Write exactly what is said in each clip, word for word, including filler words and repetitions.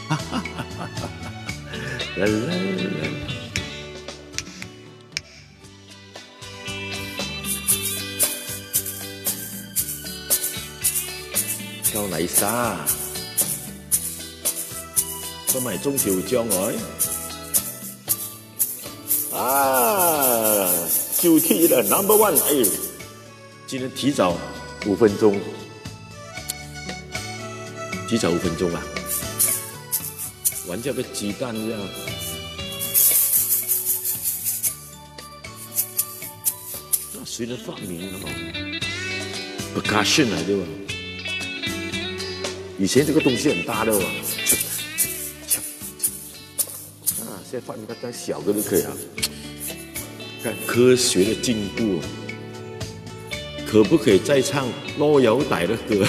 啦啦啦。到哪一煞？都买中秋獎哦。啊，九七一的 number one，哎，今天提早五分钟，提早五分钟啊，玩这个鸡蛋这样。 那谁的发明的哦？Percussion 啊，对吧？以前这个东西很大的哦。啊，现在发明个再小个就可以了。看科学的进步，可不可以再唱老腰带的歌？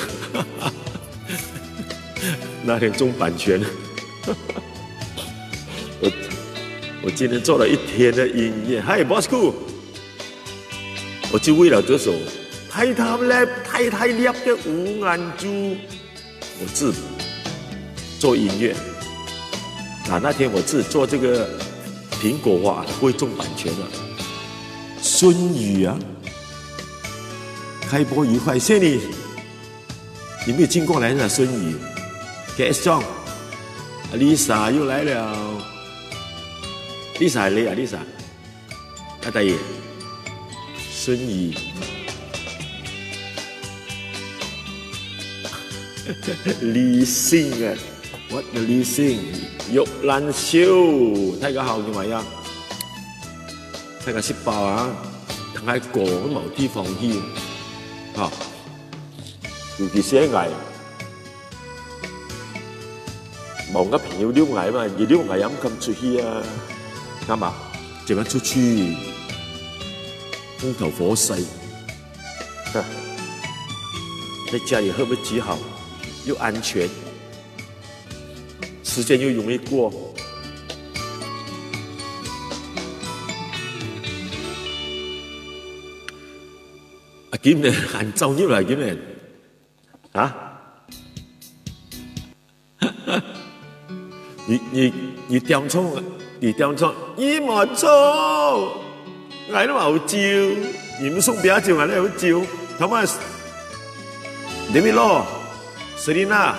那天中版权。我我今天做了一天的音乐。Hi，Bosco。 我就为了这首《太太太太的五眼珠》，我自做音乐。啊，那天我自做这个苹果花，不会中版权了。孙宇啊，开播愉快，谢谢你。你没有经过来呢，孙宇。K S 庄，Lisa 又来了。Lisa 来啊，Lisa。 啊，大爷，孙怡，李信啊，我的李信，玉蘭秀，大家好，你们呀？大家食饱啊，通下過，無地方去，哈，尤其是𠊎。 望个朋友溜𠊎嘛，佢溜𠊎也毋敢出去啊。幹嘛？怎麼出去？風頭火勢。哈，在家裡喝杯幾好，又安全，時間又容易過。啊，今日還早入來，今日。 啊？你你你點唱，你點唱，你莫唱，𠊎都有酒，你毋送別酒，𠊎都有酒。Thomas，David咯，Selina，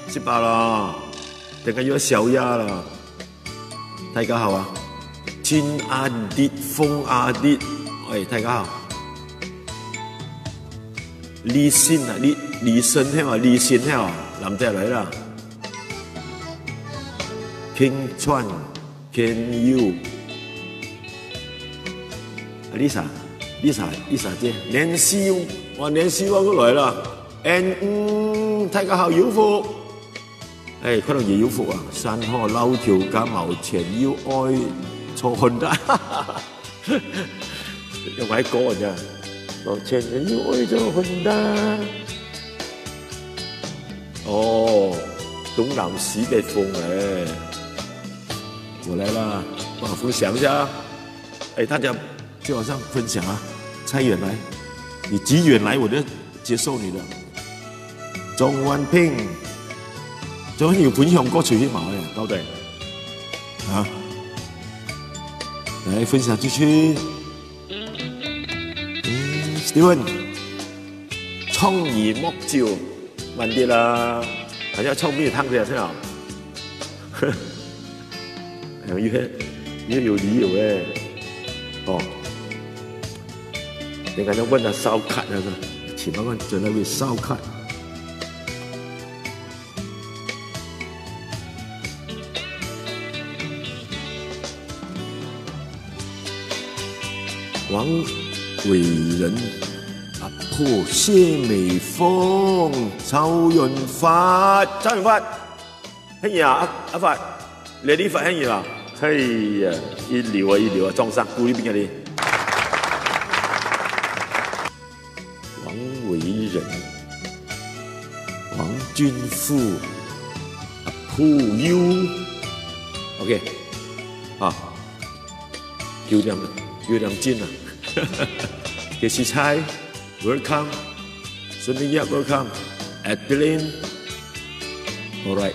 食飽咯，等下又要宵夜了。 大家好啊，金阿弟、風阿弟，哎，大家好。李信啊，李李信係嘛？李信係嘛？男仔來啦。King Chuan，Ken Yu，啊，Lisa，Lisa，Lisa 姐，Nancy，哇，Nancy 我過來了。And，嗯，大家好，有福。 哎，看到也有福啊！山河老頭家毛錢又愛坐Honda，用來講人家，毛錢又愛坐Honda。哦，東南西北風哎，我來啦，幫我分享一下。哎，大家就好像分享啊，猜遠來，你幾遠來我就接受你的。 張萬平，張萬平有分享過出去無？哎，到底？啊？來分享出去。嗯，Steven，創意木酒，慢點啦，還要創意湯的是吧？ 哎呦，越越有理由哎。哦，你感覺問他燒烤那個，請問問在那邊燒烤。王偉仁，阿婆謝美鳳，曹潤發，曹潤發。 係啊，阿阿發，你你發現啦？係啊，一流啊，一流啊，掌聲鼓勵分佢。王維仁、黃俊富、阿普友，OK，好，九點九點鐘啊，這食材。 Welcome. Sumiya, welcome. Adeline. Alright.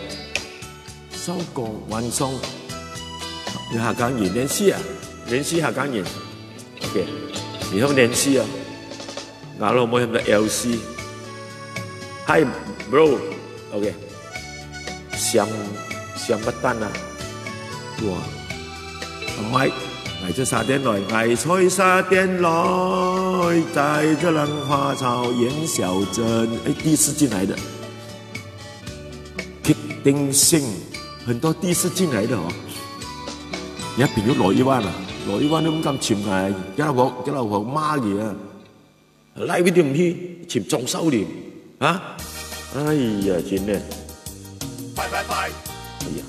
早講晚上，你客家人練習啊，練習客家人。OK，你好練習啊，然後我喊到L C。Hi bro，OK，想想不到啊，哇，阿麥，𠊎在沙田來，𠊎在沙田來，在這蘭花草演小鎮，哎，第一次進來的。 Keep things sing，很多第一次進來的哦。你看，比如羅一萬啊，羅一萬都毋敢尋𠊎，叫老婆，叫老婆罵你啊。來，為什麼去尋鍾少林啊？哎呀，真的。拜拜拜。哎呀，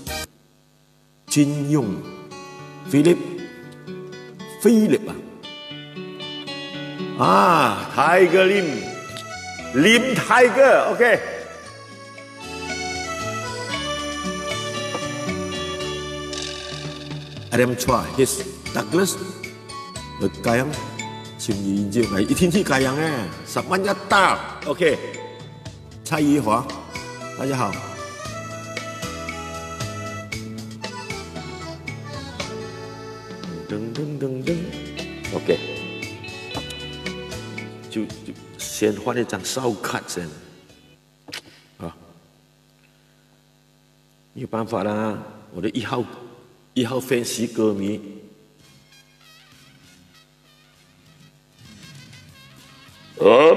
金勇，Philip，Philip啊，啊，Tiger Lim，Lim Tiger，OK。Adam Chua，he's Douglas，呃，Kayang，尋你已經，哎，一定去Kayang哎，十萬要到，OK。 蔡依华，大家好。噔噔噔噔，OK，就就先换一张烧卡先，啊，没有办法啦，我的一号一号 fans 歌迷，呃。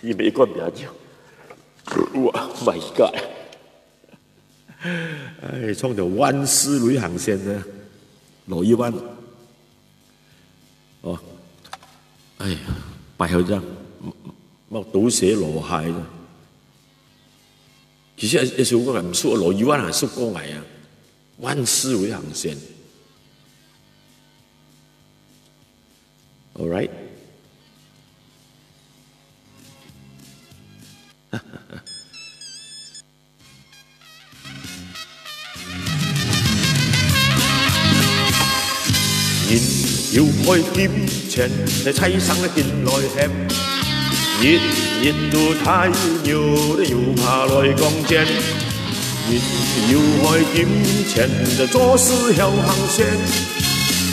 佢每一罐比較久。哇，My God！哎，唱到萬事如意行先呢，羅一萬。哦，哎呀，擺好這樣，冒毒血羅海呢。其實也是我感受羅一萬還是過來啊，萬事如意行先。All right。人有開金錢，在財上个緊來喊。日日都大牛，又怕來講錢。人有開金錢，在做事曉行先。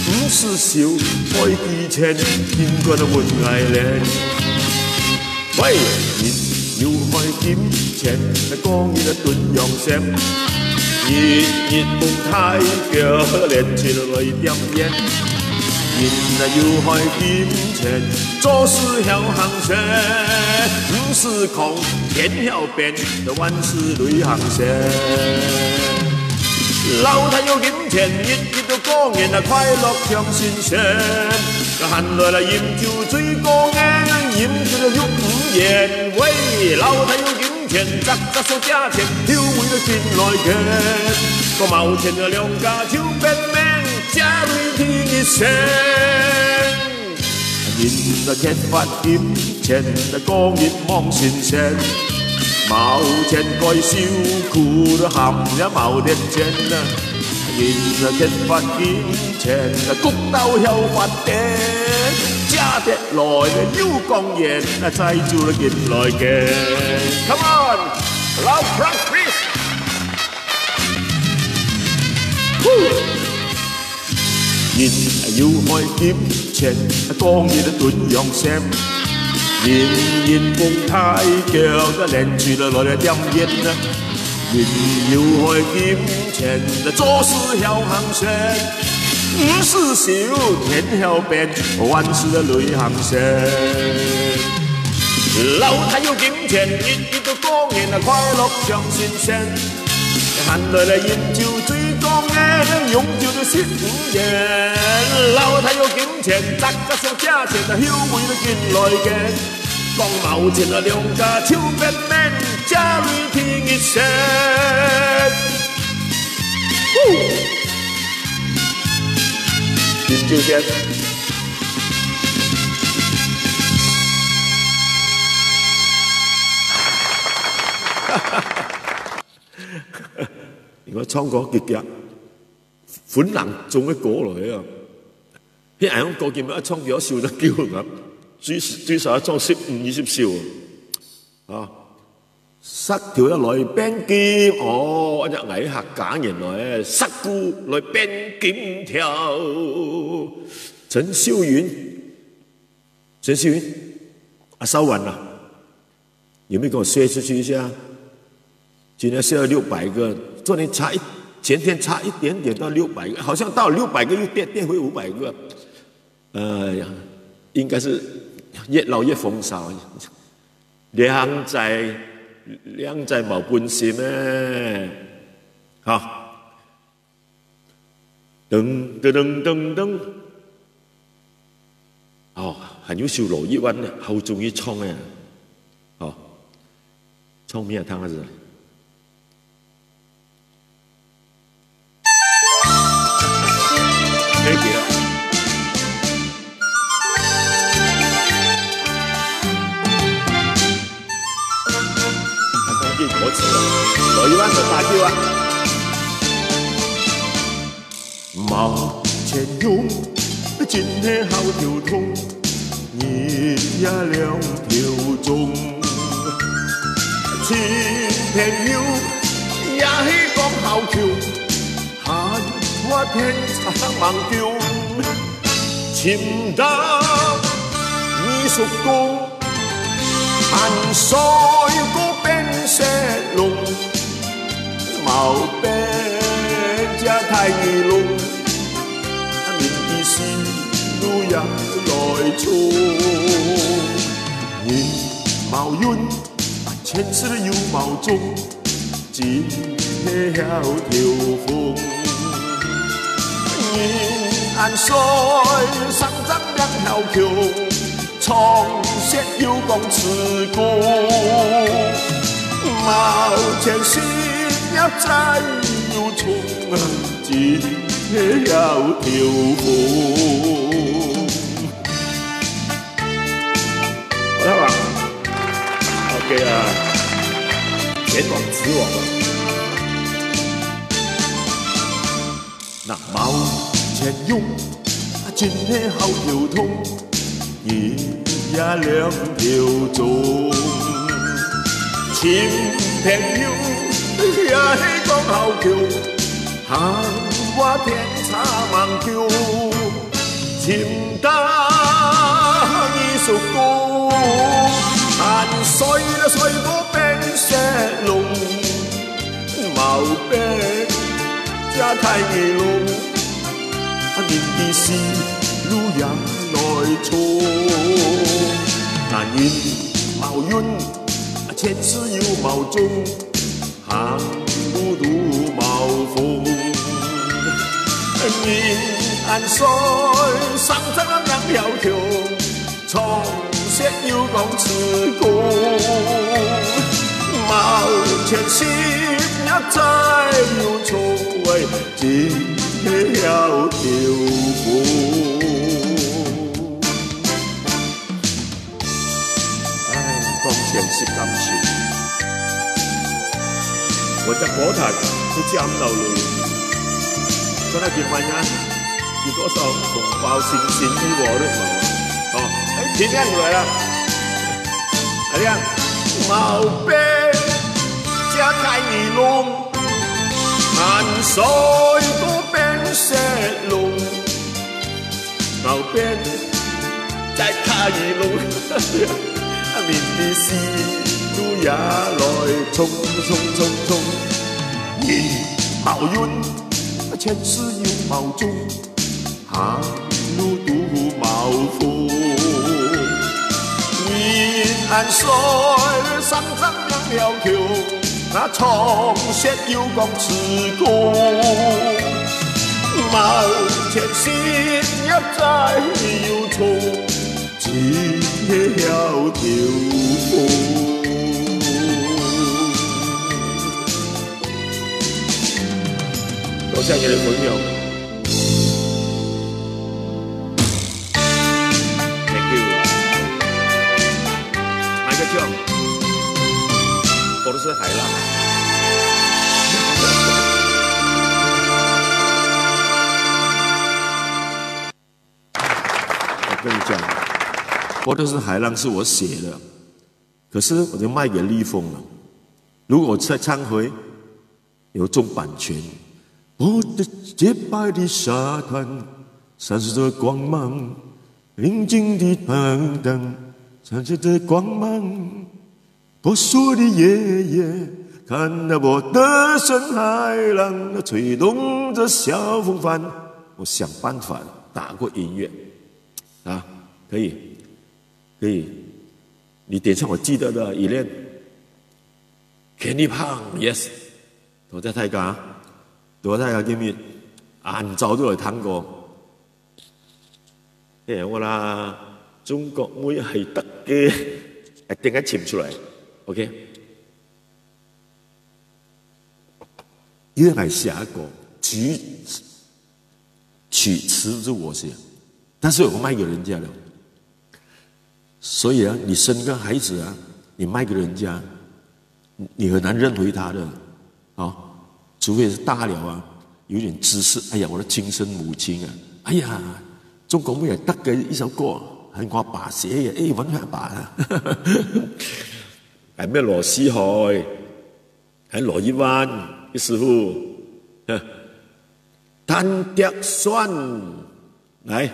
毋使愁開幾錢，金官問𠊎連。 喂，人有開金錢，過日啊頓陽線。日日蹦大腳，連起來點煙。人啊有開金錢，做事曉行先。毋使講天曉變，萬事如意行先。老弟有金錢，日日都過年啊，快樂像神仙。 喊來來飲酒醉過年，飲酒了又毋言。喂，老弟有金錢，隻隻手借錢，後尾了緊來見。講無錢了兩家就變面，食鐳第一先。人啊缺乏金錢，過日望神仙。無錢該受苦，喊也無力錢啊。 人啊缺乏金錢，谷到曉發癲，借得來又講緣，債主緊來見。Come on，loud applause please。人有開金錢，過日頓陽線，人人蹦大腳，連起來來點煙啊。 人有開金錢，做事曉行先。毋使愁天曉變，萬事如意行先。老弟有金錢，日日都過年啊，快樂像神仙。喊來來飲酒醉過年，用酒都食毋厭。老弟有金錢，隻隻手借錢，後尾都緊來見。 講無錢啊，兩家就變面，借鐳第一先。呼！飲酒先。你看唱歌結結，分人種个歌來啊！ 你恁樣歌今日愛唱幾多首都夠啊，最最少愛唱十五、二十首啊。啊，石頭要來變金，哦，這𠊎客家人來，石牯來變金條。陳秀雲，陳秀雲，啊，燒完了，有沒有給我share出去一下？今天share了六百个，昨天差一，前天差一点点到六百个，好像到六百个又跌，跌回五百个。呃，應該是越老越風騷，靚仔，靚仔無本心欸。好，噔噔噔噔噔，哦，還有首羅一彎呢，好中意唱欸。好，唱咩聽下子？可以了。看看這歌詞啊，羅一彎个打救啊。 無錢用，真係好頭痛，日夜兩頭鐘。尋朋友也係講好窮，閒話天差吂久。尋到藝術工， 還衰過變色龍，無變隻大耳窿，面皮絲路也來衝。人無運，錢勢又無中， 真係曉兜風。人恁衰，生正命曉窮，唱衰又講自古。無錢失業債又重，真係曉兜風。 好了吧？OK啊，前往直往吧。那無錢用，真係好頭痛，日夜兩頭鐘。尋朋友也係講好窮，閒話天差吂久。 尋到藝術工，還衰了衰過變色龍，無變隻大耳窿，面皮絲路也來衝。那人無運，錢勢又無中， 行路都無風。人恁衰，生正命曉窮，唱衰又講自古。無錢失業債又重，真係曉兜風。 唉，講錢傷感情。我隻歌壇都接毋到落去。看下今晚啊，有多少紅包、星星予我了無？哦，哎，天亮出來了。阿亮，無變隻大耳窿，還衰過變色龍。 後邊再打一路，面皮絲路也來衝衝衝衝。人無運，錢勢又無中，行路都無風。人恁衰，生正命曉窮， 那唱衰又講自古，無錢失業債又重，真係曉兜風。多謝你个分享。 Thank you。哪一个唱？波多士海浪。我跟你讲，波多士海浪是我写的，可是我就卖给立峰了。如果在唱会有中版权，我的洁白的沙滩闪烁着光芒，宁静的海岸闪烁着光芒，破碎的夜夜，看到我的深海浪，吹动着小风帆。我想办法打过音乐啊，可以，可以。你点唱我记得的，依恋。Kenny Pang，yes。多谢大家，多谢大家今日晏晝都来听歌。哎，我啦，中国妹系得个，一定要请出来，OK？因为我写个歌，曲曲词是我写，但是我卖给人家了。所以啊，你生个孩子啊，你卖给人家，你很难认回他的啊。除非是大了啊，有点知识，哎呀，我的亲生母亲啊，哎呀，中国妹也大概一首歌，很花把戏呀，哎，玩花把啊。还没有老西海，还老一万，一师傅，哼，单碟酸，来，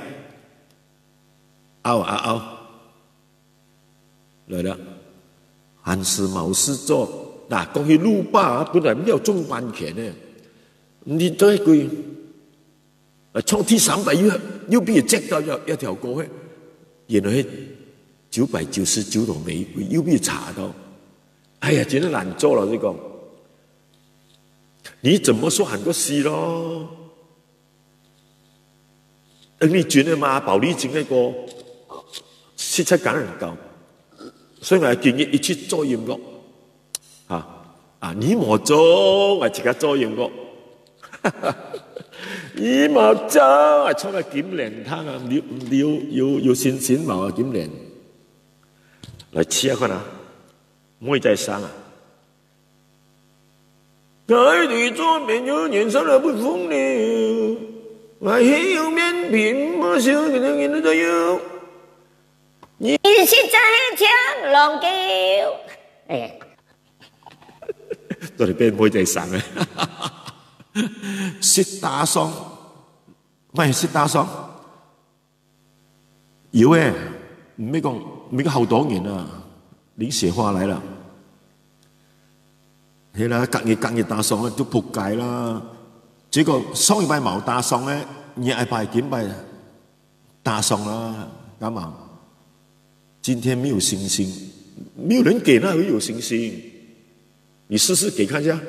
拗啊拗。 来了，閒時無事做，那講起路霸啊，本來沒有中版權呢，你都會歸，呃，唱第三百又又被接到要要條歌嘿，然後嘿九百九十九朵玫瑰又被查到，哎呀，真的難做了，這個，你怎麼說喊過西咯？ 李俊个嘛，寶麗金个歌，實在感染高。所以我建議一起做音樂。啊，啊，你無做，我自家做音樂。你無做，我唱个金蓮堂啊，你，你有，有，有信心無啊？金蓮。來試下看啊，妹仔聲啊。 該對做朋友年少的不風流，𠊎係有面皮，無笑，人人都有。你實在係像浪狗。哎，到底變妹仔聲啊？識打爽，毋係識打爽。 有欸，毋係講，毋係講好多人啊，淋雪花來了。係啦，隔日，隔日打爽啊，就仆街啦。結果上禮拜無打爽欸，下禮拜、今拜打爽啦，幹嘛？今天沒有信心，沒有人給，哪會有信心？你試試給看一下。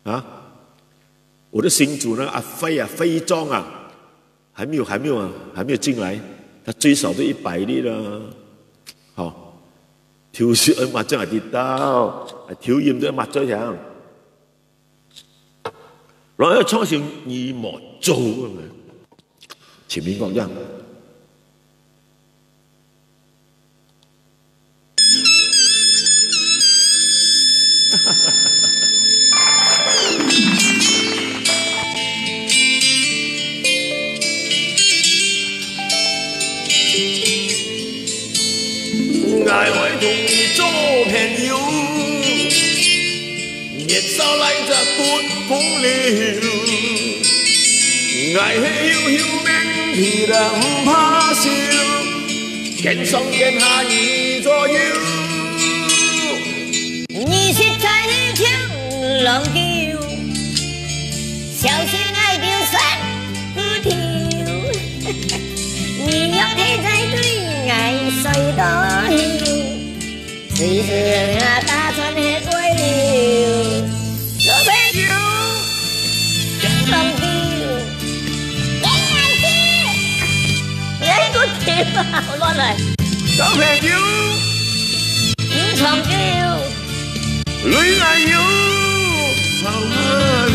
啊，我的新主呢，阿飛啊，飛莊啊， 還沒有，還沒有啊，還沒有進來，他最少都一百粒了。好，抽水按麻將也知道，啊，抽煙都按麻將樣。然後要創新你莫做，全民廣場。 𠊎愛同你做朋友，年少來者不風流。𠊎係有有名氣的，毋怕羞，天上天下你左右。你實在係像浪狗，小心𠊎就摔骨頭。你若係再對𠊎衰到去， 隨時啊打算係歸流。做朋友，像浪狗，你愛死，你愛骨頭啊，我亂來。做朋友，毋長久，淚愛有，好河流。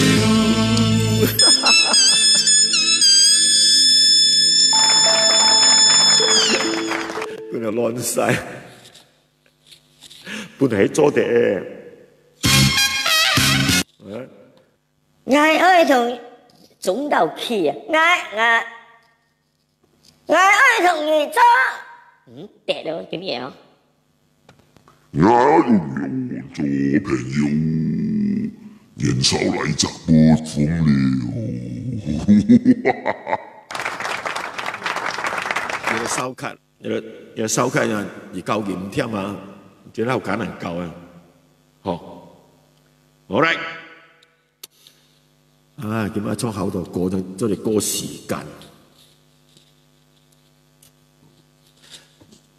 不能亂晒。 本來做得。嗯，𠊎愛同中島去啊，𠊎，𠊎，𠊎愛同你做。嗯，對了，對了哦。𠊎愛同你多朋友，年少來隻不風流。有个燒烤，有个，有个燒烤啊，你搞佢毋忝啊，覺得好艱難搞啊。好，好來。啊，今日唱好多歌，做得過時間。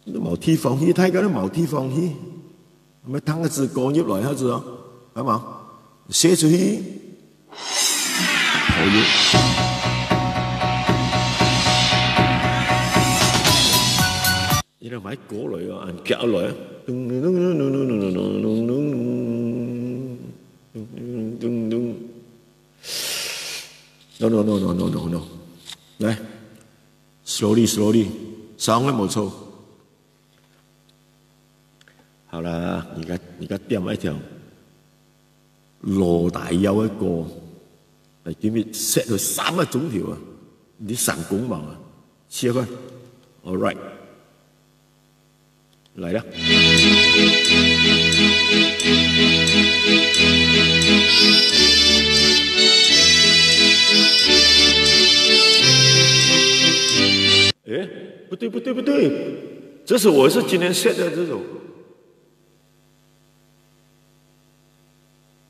你無地方去，大家都無地方去，愛聽一支歌入來，下子哦，好無？寫出去。好，有。你來買歌來哦，恁遽來。咚咚咚咚咚咚咚咚咚咚咚咚咚咚。No no no no no no no。來。 Slowly, slowly，sound个無錯。好啦，你个，你个點一條老大腰个歌，來，今日set了三個鐘頭啊，你成功無啊？試看，all right。 來了。誒，不對，不對，不對，這首我是今天 set 的這首。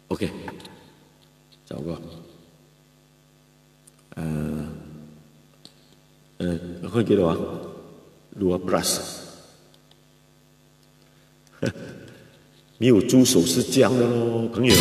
OK，找過。 呃，呃，會記得啊？Dua belas。沒有助手是這樣的咯，朋友。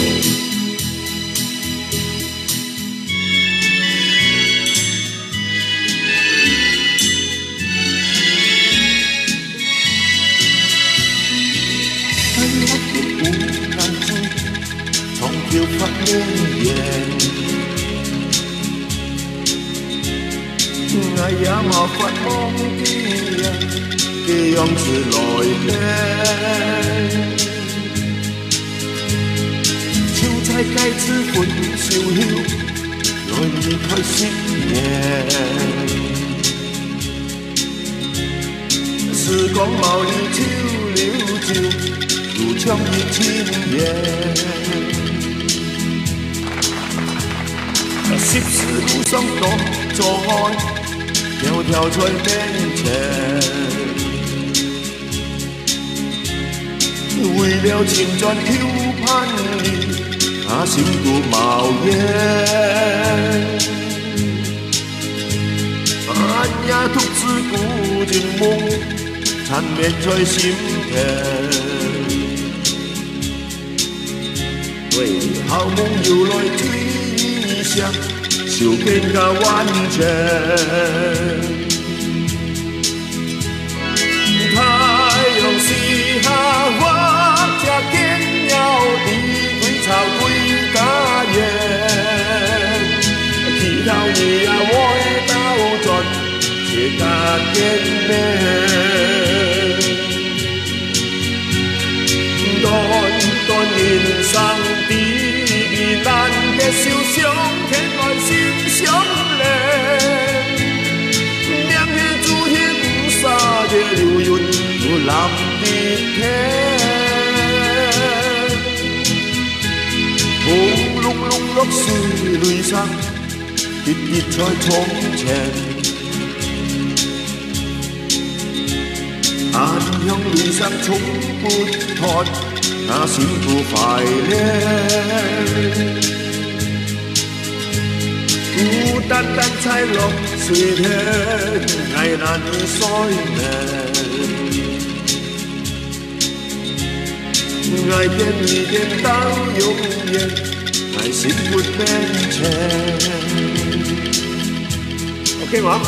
OK嗎？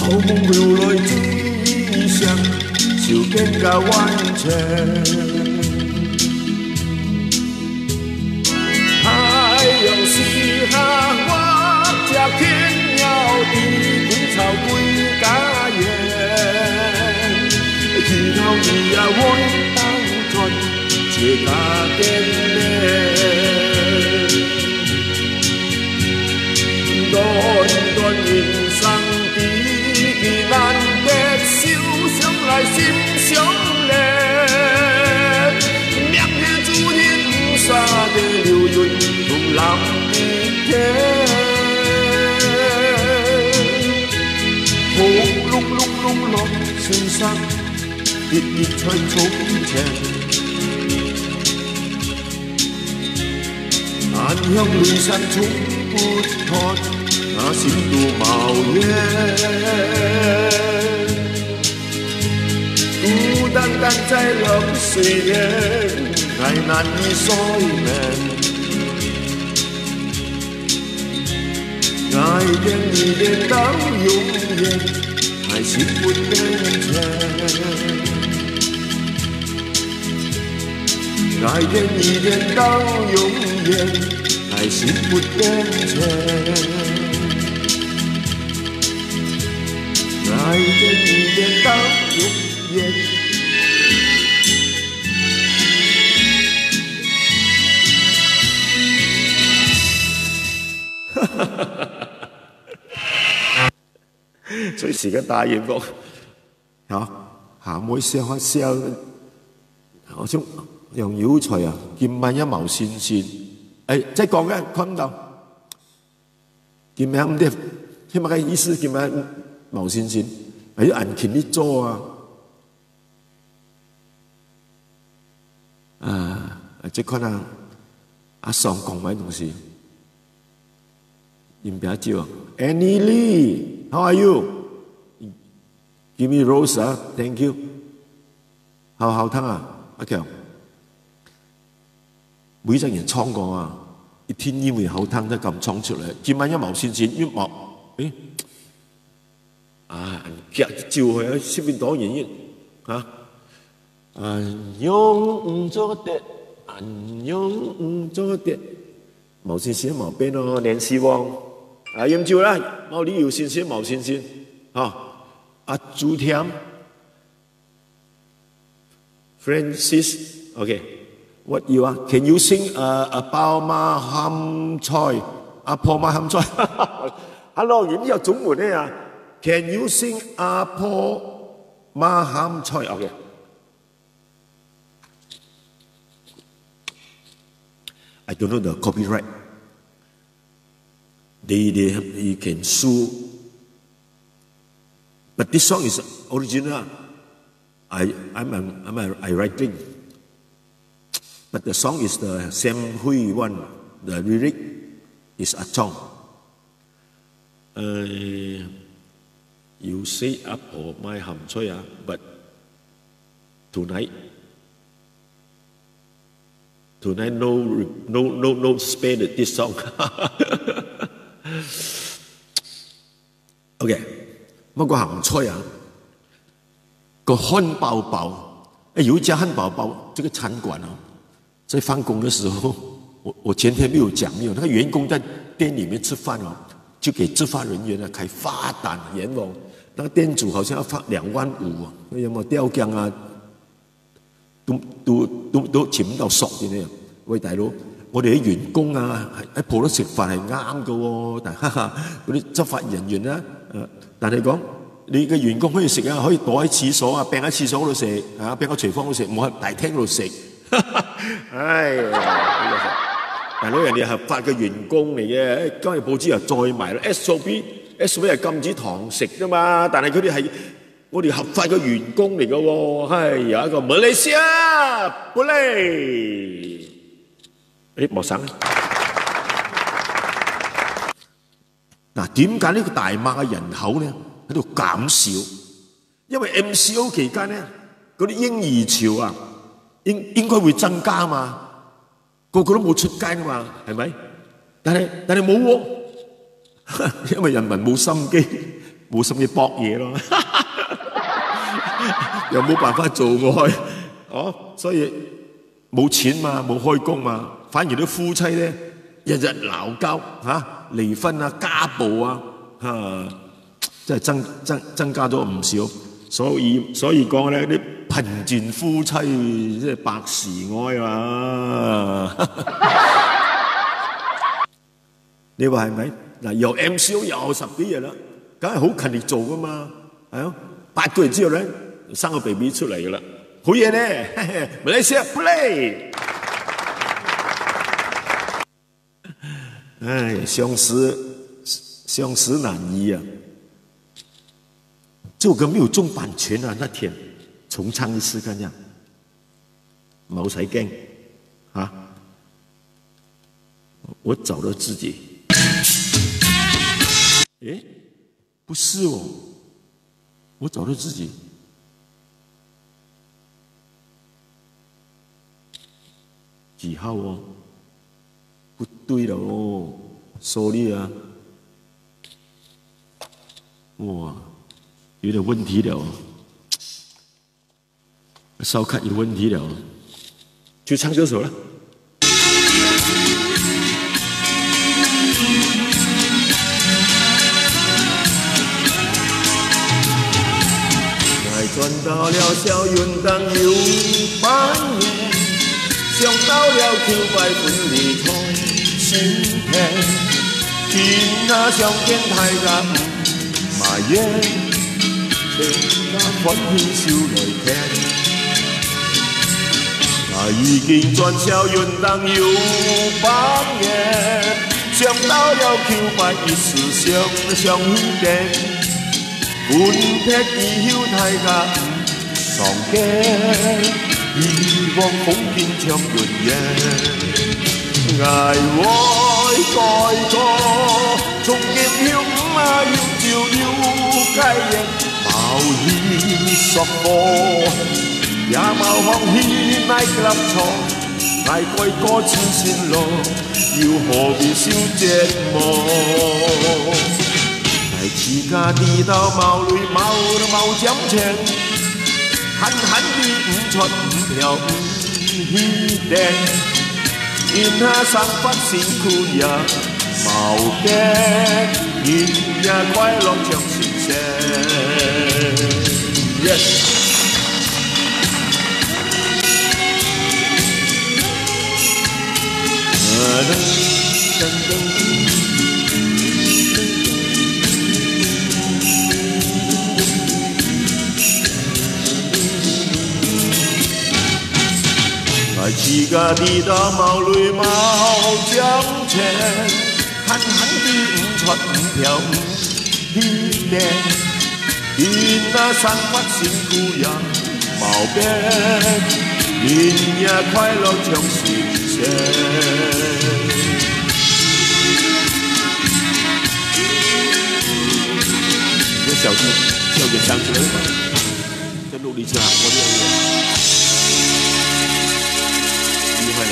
好夢流來水聲，手間加完成。太陽西下，我隻天鳥在歸巢歸家園。去到你也會當轉，自家見面。短短人生 難得，想來心相連。明日注定，毋捨得流雲同藍的天。轟隆隆隆隆，先生，一一在從前。 暗香雷聲從不斷，那心都冒煙。孤單單在冷水邊，愛難以睡眠。愛戀你戀到永遠，愛心不變遷。 愛戀你戀到永遠，愛心不變遷。愛戀你戀到永遠。所以時間打贏我。好，下妹笑啊笑，好像用油菜啊，今晚也冇信心。哎，再講啊，看到。今晚毋對，起碼个意思，今晚冇信心，哎，又恁勤力做啊。啊，這款啊，阿爽講麼个東西？ 飲杯酒啊。Annie Lee, how are you? Give me rose啊，thank you。好好聽啊，阿強。每隻人唱歌啊，一定因為好聽才敢唱出來。今晚也無信心，又無，誒，啊，夾酒會啊，十分多人啊，啊，恁樣毋做得，恁樣毋做得。 無信心無變哦，連希望。啊，飲酒啦，無理由信心無信心。哈，啊，朱添，Francis，OK，what you are? Can you sing uh, 阿婆嫲鹹菜？阿婆嫲鹹菜。Hello，你要中文的啊？Can you sing 阿婆嫲鹹菜？OK。 I don't know the copyright. They, they, you can sue. But this song is original. I, I'm, I'm, I'm a, I writing. But the song is the Sam Hui one. The lyric is a song. Uh, you say 阿婆嫲鹹菜啊，but tonight, tonight no, no, no, no spare the this song. OK，莫講鹹菜啊，個漢堡包，誒，有一家漢堡包，這個餐館啊， 在放工的時候，我我前天沒有講，沒有，那個員工在店裡面吃飯哦，就給執法人員啊開罰單，閻王，那個店主好像要罰兩萬五啊，那有沒有吊鋼啊？都都都都請不到手的那樣。喂，大佬，我哋啲員工啊，還還抱得食飯係啱嘅喎，但哈哈，嗰啲執法人員啊，呃，但係講你个員工可以食啊，可以躲喺廁所啊，病喺廁所度食啊，病喺廚房度食，唔好喺大廳度食。 哎呀，大佬，人哋合法个員工嚟嘅，今日報紙又再賣啦。S O P，S O P係禁止堂食噶嘛，但係佢哋係我哋合法个員工嚟嘅喎。哎呀，一個馬來西亞不累。誒，莫生。嗱，點解呢個大馬嘅人口呢喺度減少？因為M C O期間呢，嗰啲嬰兒潮啊，應應該會增加嘛，個個都冇出街嘛，係咪？但係但係冇喎，因為人民冇心機，無什麼博嘢咯，又無辦法做愛，哦，所以無錢嘛，無開工嘛，反而啲夫妻呢，日日鬧交，哈，離婚啊，家暴啊，哈，真係增，增，增加咗毋少。所以，所以講呢，你貧賤夫妻，即係百事哀啊！你話係咪？嗱，有M C O有十幾日啦，梗係好勤力做㗎嘛，係啊，八個月之後呢，生個baby出嚟㗎啦，好嘢呢，嘿嘿，馬來西亞play。哎，相思，相思難已啊！這首歌沒有中版權啊，那天重唱一次看看。 毛才干啊，我找到自己。誒，不是哦，我找到自己。幾號哦？不對了哦，sorry啊。哇，有點問題了哦。 燒烤有問題了，就唱這首了。𠊎轉到了小雲頂有半年，想到了舊擺分離在心田，今那相見大家 埋怨，天啊，歡喜手來牽。啊，已經轉小雲頂有半年，想到了舊擺一時想想起點，分別以後大家 相見，希望風景像雲煙。𠊎會改過，從今後毋怕飲酒又戒菸，無去索貨，也無好去night club坐。 𠊎改過自新路，又何必受折磨？𠊎自家知道無鐳無，無錢錢，閒閒地毋出毋跳毋去等。因下生活辛苦也無變，人也快樂像新鮮。Yes。 𠊎自家知道無鐳無錢錢，閒閒地毋出毋跳毋去等。 因那生活辛苦也無變，人也快樂像新鮮。這小弟，小弟想起來了嗎？這錄音室啊，我這樣子。厲害了。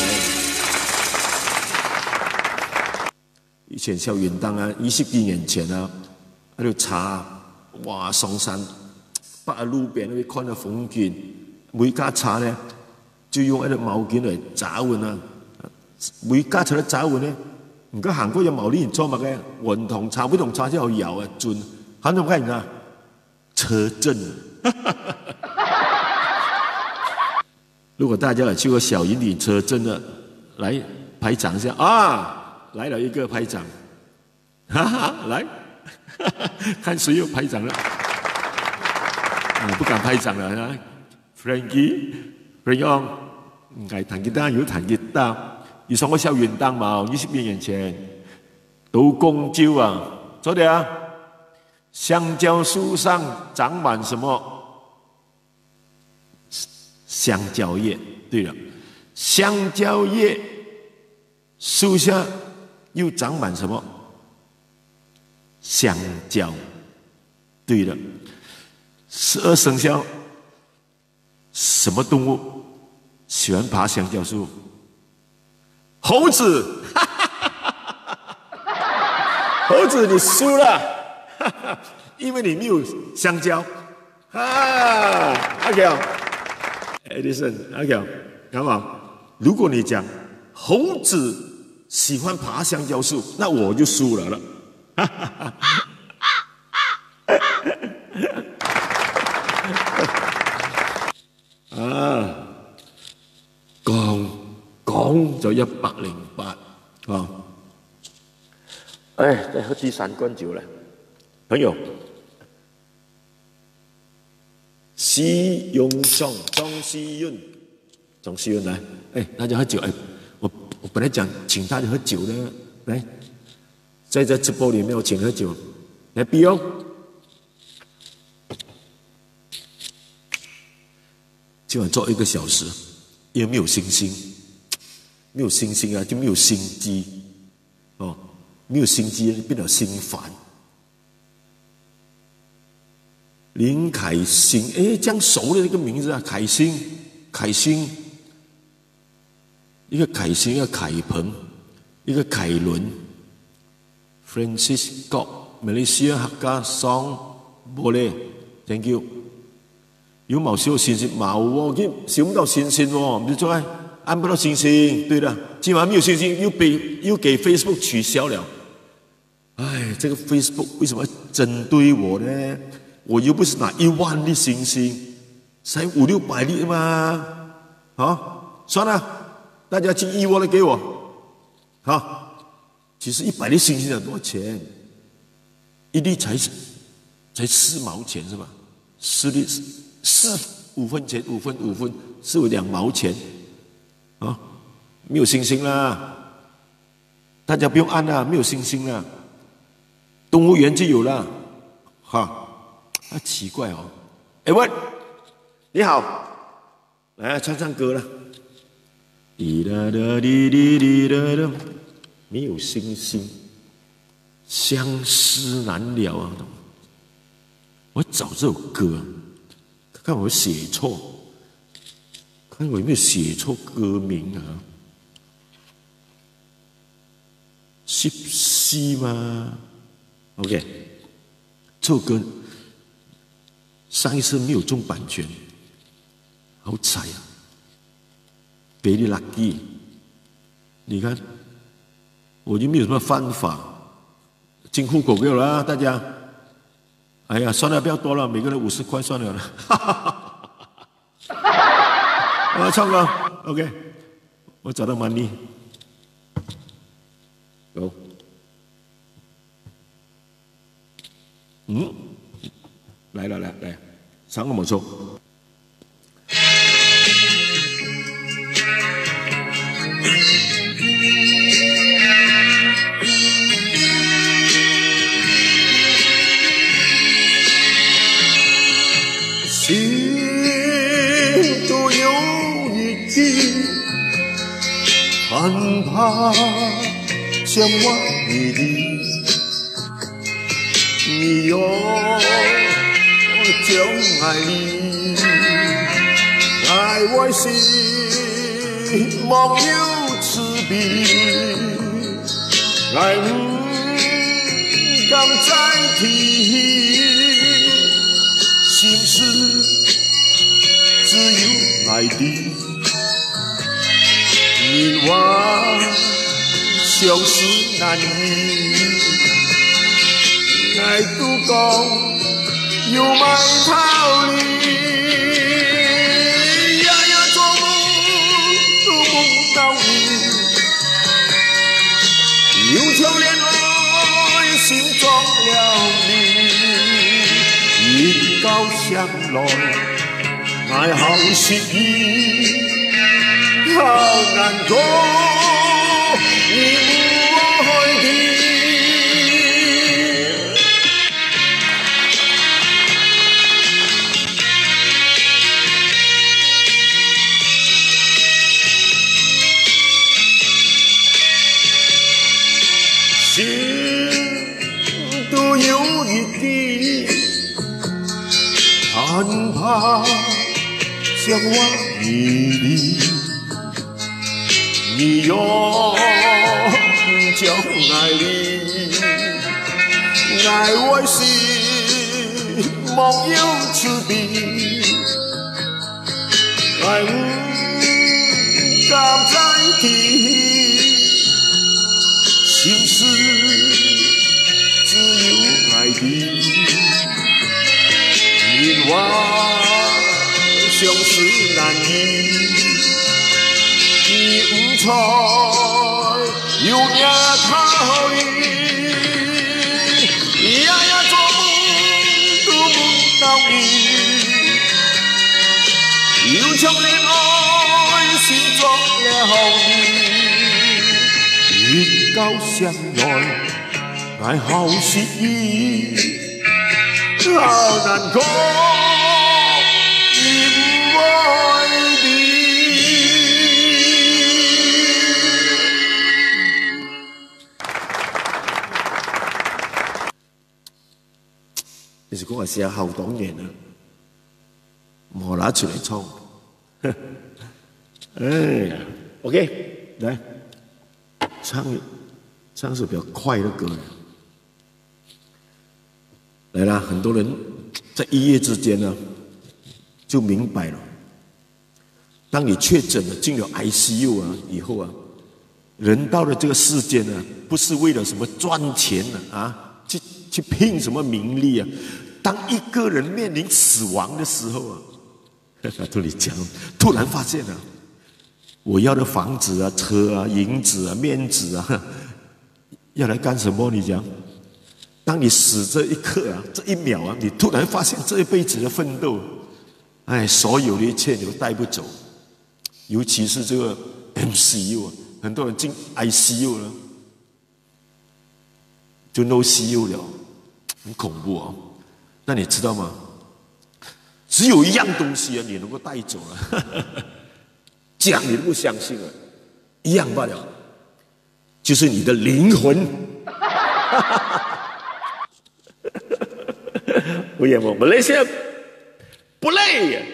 以前小雲頂啊，二十幾年前啊，那個車啊，哇，上山，把路邊那邊看到風景，每架車呢，就用那個毛巾來遮穩啊。每架車都遮穩呢，毋過行過有毛巾做麼个？運動車，運動車就要搖啊，轉，還能幹啥？車震。如果大家有去過小雲頂車震的，來拍掌一下啊！來了一個拍掌，哈哈，來，看誰又拍掌了。啊，不敢拍掌了啊！Frankie，Frankie，哦，應該彈吉他，有彈吉他。你上過小雲頂嗎？二十幾年前，都講究啊，做得啊。香蕉樹上長滿什麼？ 香蕉葉。對了，香蕉葉樹下又長滿什麼？香蕉。對了，十二生肖什麼動物喜歡爬香蕉樹？猴子。猴子，你輸了。因为你没有香蕉。啊，阿强，Edison，阿强，好不好？如果你讲猴子喜欢爬香蕉树，那我就输了了。啊，讲讲就一百零八啊！哎，再喝第三罐酒了，朋友。西永上，张西运，张西运来，哎，大家喝酒，哎，我我本来讲请大家喝酒的，来，在这直播里面我请喝酒，来比哦。今晚做一个小时，因为没有信心，没有信心啊，就没有心机哦，没有心机变得心烦。林凯欣，诶，这样熟的一个名字啊，凯欣，凯欣，一个凯欣，一个凯鹏，一个凯伦，Francis Scott，Malaysia Hakka Song Boleh，thank you。有冇少信心？冇哦，佢收不到信心哦，你就说，哎，按不到信心。对的，今晚没有信心，又被又给 Facebook 取消了。哎，这个 Facebook 为什么要针对我呢？我又不是拿一万粒星星，才五六百粒嘛。好，算了，大家寄一万粒给我。好，其实一百粒星星要多少钱？一粒才才四毛钱是吧？四粒四五分钱，五分五分是有两毛钱啊，没有信心啦。大家不用按啦，没有信心啦。动物园就有了，哈，啊，奇怪哦。哎喂，你好，来唱唱歌了。滴答答滴滴滴答答，没有信心，相思难了啊！我找这首歌，看我写错，看我有没有写错歌名啊？ 十四吗？OK，这首歌上一次没有中版权，好彩啊！Very lucky。你看，我就没有什么犯法，进户口给我了啊，大家。哎呀，算了，不要多了，每个人五十块算了啦。我要唱歌，OK，我找到 money，有，嗯，来了来来，唱个没错。 心肚有一句，盼怕想我你的，你又将爱你，爱我心莫有慈悲。 爱毋敢再提，心事只有爱的，人话相思难语，爱都讲 有卖道理，夜夜做梦都梦到你，又像恋爱心中了你，一觉醒来， 爱好失意，好难过，你不会的。心都有一滴 盼怕想我你的，你又将爱你，爱我心望有慈悲，愛有甘在地，心事只有愛的，人話相思難預，你毋在 有影透你，夜夜做夢都夢到你，有種戀愛心作了好你，一覺醒來，𠊎好失意。 好難過，你毋愛你。這首歌我寫好多年了，無拿出來唱。哎呀，OK，來，唱，唱首比較快的歌。 來啦，很多人在一夜之間呢，就明白了。當你確診了，進了I C U啊，以後啊，人到了這個世間呢，不是為了什麼賺錢啊，啊，去，去拼什麼名利啊。當一個人面臨死亡的時候啊，跟你講，突然發現啊，我要的房子啊、車啊、銀子啊、面子啊，要來幹什麼？你講，當你死這一刻啊，這一秒啊，你突然發現這一輩子的奮鬥，哎，所有的一切你都帶不走。尤其是這個M C U啊，很多人進I C U了，就no C U了，很恐怖哦。那你知道嗎？只有一樣東西啊，你能夠帶走了，講你都不相信了，一樣罷了。 就是你的靈魂。不要嘛，Malaysia不累。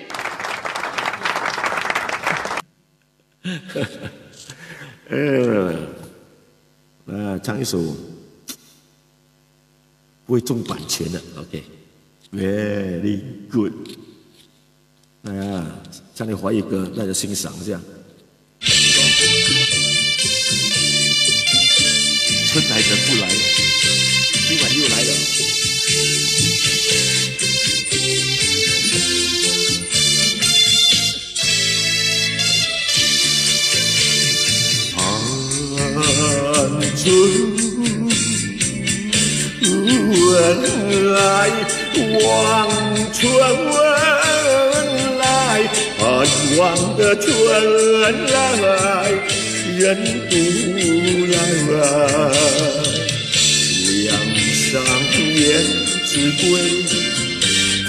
嗯，啊，唱一首不会中版权的，OK，very good。 哎呀，唱你华语歌，大家欣赏一下。春来人不来，今晚又来了。春来，望春来，盼望的春来，人不来。梁上燕子归，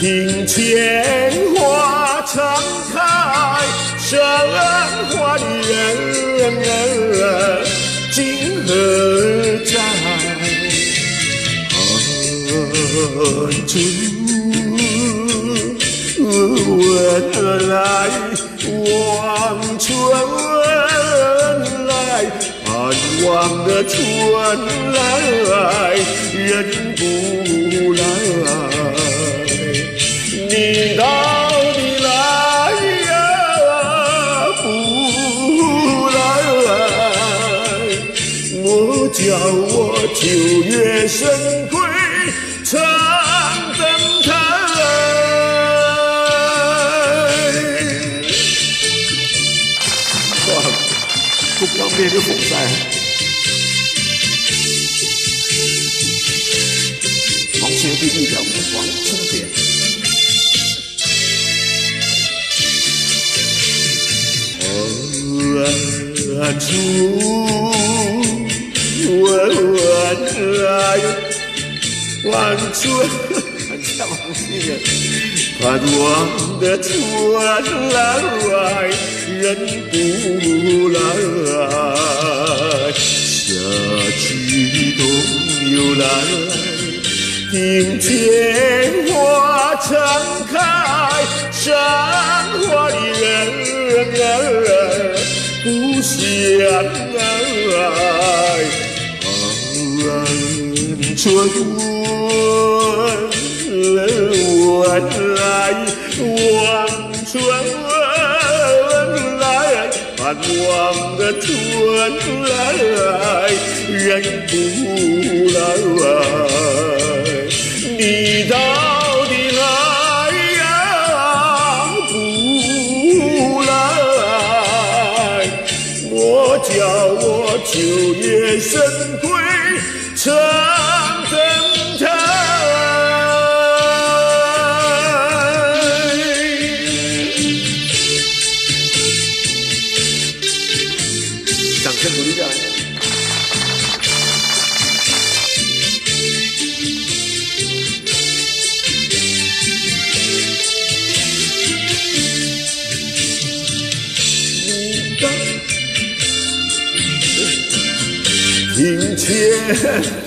庭前花常开，山花的人儿今何在？春来，望春来，盼望的春来，人不来。你到底来呀，不来？我叫我九月神归唱灯台。哇，不方便就封杀。黄先生弟弟叫黄春姐。 望春，望春，很像王心凌。盼望的春来，人不来。下起冬又来，庭前花常开，山花的人儿不相爱。望春春来，望春来，盼望的春来，远不来。你到底来呀，不来？我叫我九月神归 唱登台。掌声鼓励下来。庭前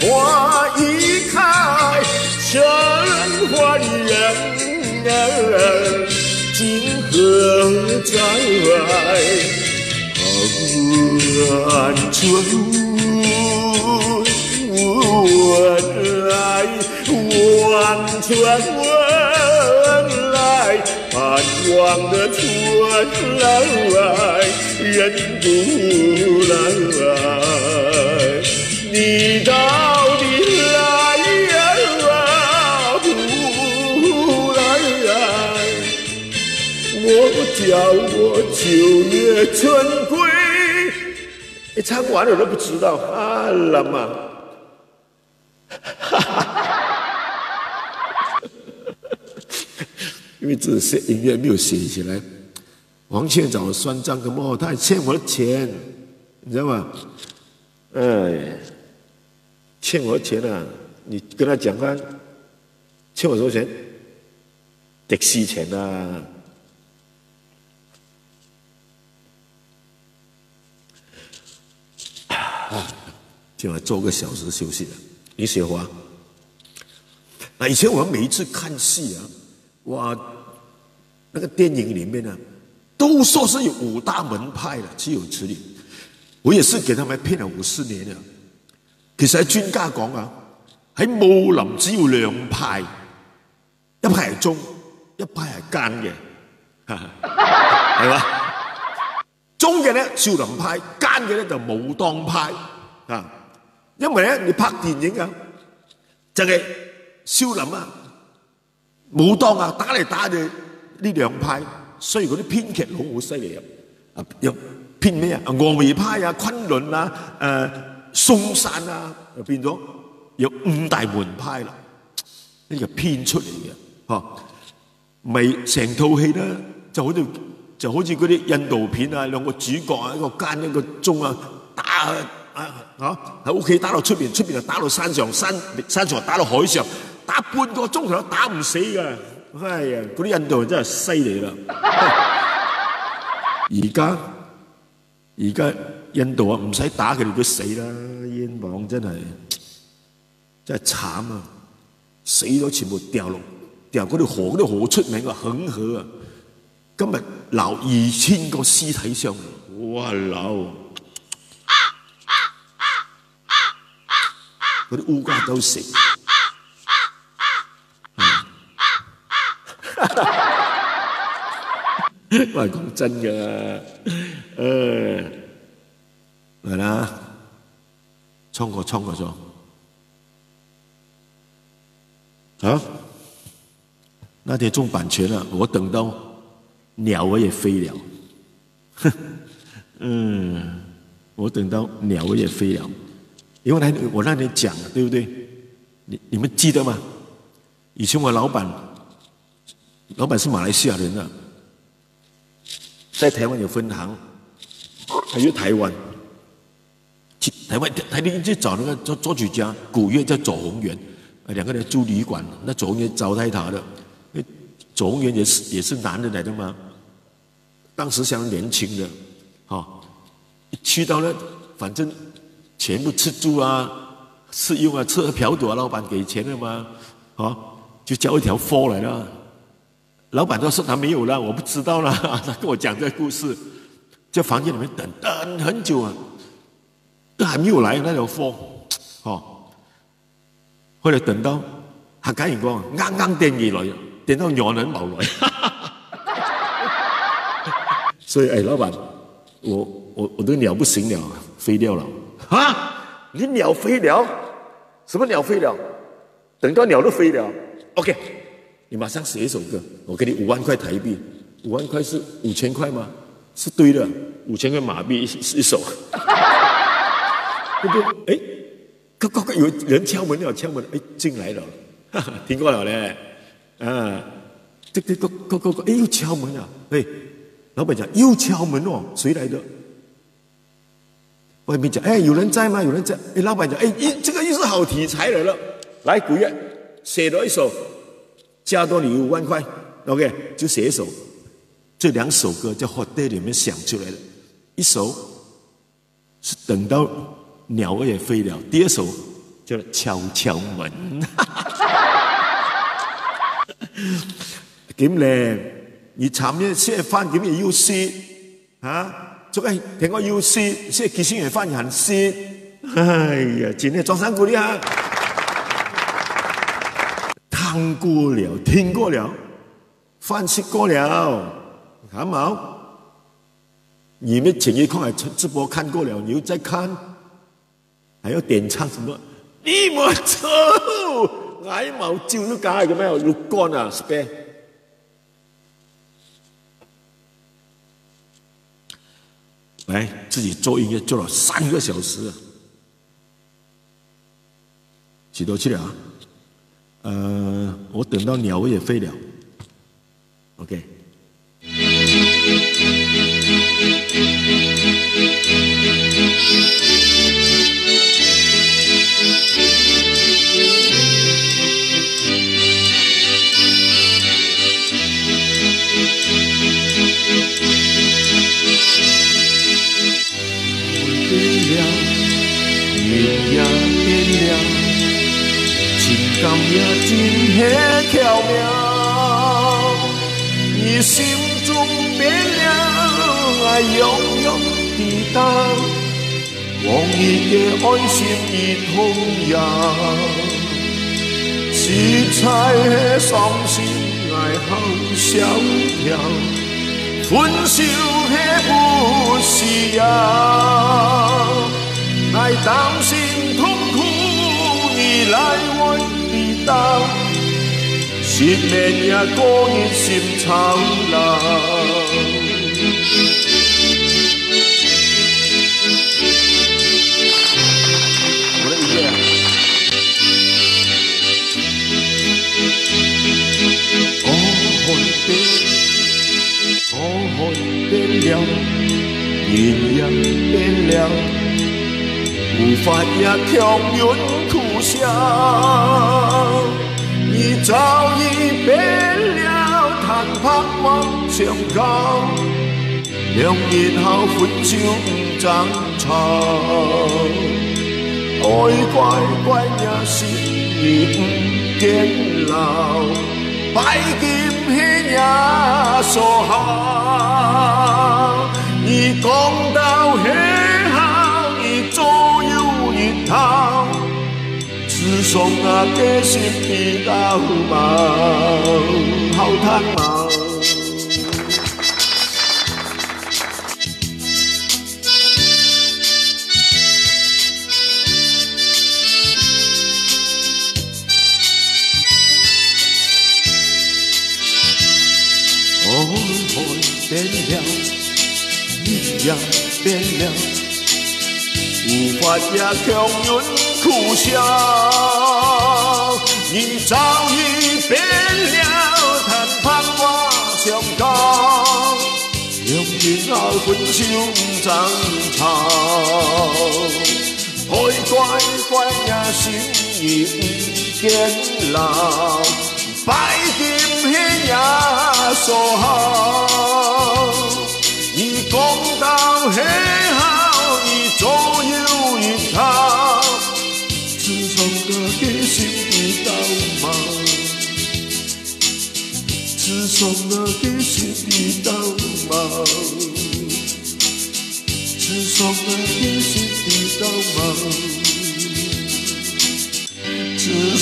花已开，春花人儿今何在？盼春来，望春来，盼望的春来，远不来。你到底来呀，不来？我叫我九月春归。你唱完了都不知道，啊啦嘛。因为这些音乐没有写起来，王倩找我算账，跟我，他还欠我的钱，你知道吗？哎，欠我的钱啊！你跟他讲啊，欠我多少钱？的息钱啊！今晚做个小时休息了。李雪华，那以前我们每一次看戏啊，哇，那个电影里面呢，都说是有五大门派了，岂有此理！我也是给他们骗了五十年了。其实专家讲啊，喺武林只有两派，一派系忠，一派系奸嘅，哈哈，系嘛？忠嘅呢，少林派；奸嘅呢，就武當派啊。因为呢，你拍电影啊，这个少林啊、武当啊，打嚟打去呢两派，所以嗰啲编剧佬好犀利啊！啊，又编咩啊？峨眉派啊、昆仑啊、呃，嵩山啊，就变咗有五大门派啦。呢个编出嚟嘅，吓。 咪成套戲啦，就好似，就好似嗰啲印度片啊，两个主角啊，一个奸一个忠啊，打啊啊，喺屋企打到出面，出面又打到山上，山山上打到海上，打半个钟头都打唔死噶。哎呀，嗰啲印度人真系犀利啦！而家，而家印度啊，唔使打佢哋都死啦，冤枉真系。 真系惨啊！死咗全部掉落，掉嗰条河，嗰条河出名个恒河啊！今日捞二千个尸体上嚟，哇捞！嗰啲乌鸦都死。我系讲真个，呃，来啦，唱歌唱歌唱。 啊？那天中版权了，我等到鸟儿也飞了。嗯，我等到鸟儿也飞了。因为那，我那天讲了，对不对？你，你们记得吗？以前我老板，老板是马来西亚人啊，在台湾有分行，他去台湾，去台湾，他一定去找那个作，作曲家，古月叫左宏元，呃，两个人住旅馆，那左宏元招待他的，因为左宏元也是，也是男的来的嘛，当时相当年轻的，哈，去到那，反正全部吃住啊，吃用啊，吃喝嫖赌啊，老板给钱的嘛，啊，就叫一条货来了。 老板都说他没有了，我不知道了，他跟我讲这个故事，在房间里面等，等很久啊，都还没有来那条货，哦，后来等到客家人講，硬硬等佢來，等到鳥仔無來。所以，哎，老闆，我，我，我的鳥不行了，飛掉了。啊？你鳥飛了？什麼鳥飛了？等到鳥都飛了。OK，你馬上寫一首歌，我給你五萬塊台幣，五万塊是五千塊嗎？是對的，五千塊馬幣一，一首。对不对？哎，咯咯咯，有人敲門了，敲门了，哎，進來了，哈哈，聽過了嘞，啊，这这咯咯咯咯，哎，又敲门了，哎，老闆讲又敲门哦，谁来的？外面讲，哎，有人在吗？有人在？哎，老闆讲，哎，一这个又是好题材来了，来，古月写了一首，加多你五万块，OK，就写一首，这两首歌在 hotel 里面想出来的，一首是等到鸟儿也飞了，第二首叫敲敲门。今日你尋日食飯，今日又食，哈？做个聽講又食，食幾星期飯還食。哎呀，真个掌聲鼓勵啊！聽過了，聽過了，飯食過了，還冇？你們前一看還直播看過了，你又再看，還要點唱什麼？你莫走，𠊎無酒，你講个咩？有講啊，是呗？来，自己做音乐做了三个小时了，几多去了啊？呃，我等到鸟儿也飞了。OK。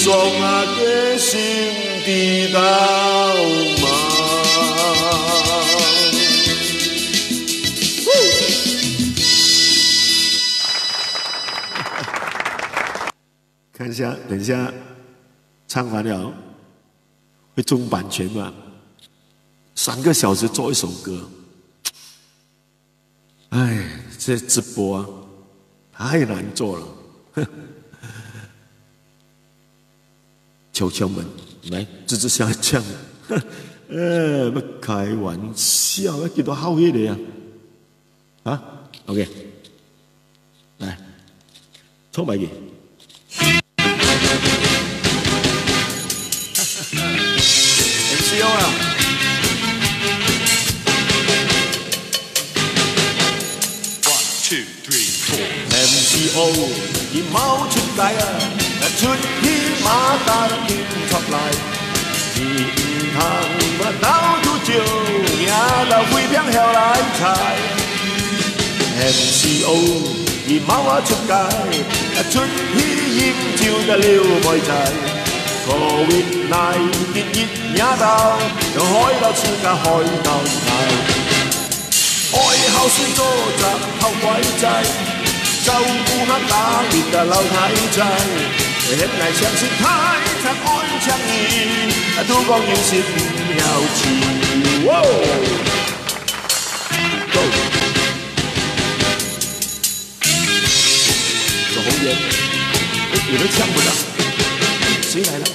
中啊个心知道吗？看一下，等一下唱完了，会中版权吗？三个小时做一首歌，哎，这直播啊，太难做了。敲敲门，来，吱吱声唱。呃，要开玩笑，要几多好个呀？啊，OK，来，唱埋去。M C O啊。One, two, three, four。M C O，佢無出街啊，出去嘛打緊出來。你毋通嘛到處走，惹到飛兵後來猜。M C O，佢無啊出街，出去飲酒甲流鼻水。Covid nineteen一惹到，就害到自家害到大。 愛孝順做隻好乖仔，照顧下家己个老太太。現在像是太長愛像你，都講有時毋曉氣。哇！Go！走紅顏，哎，有人唱不了，誰來了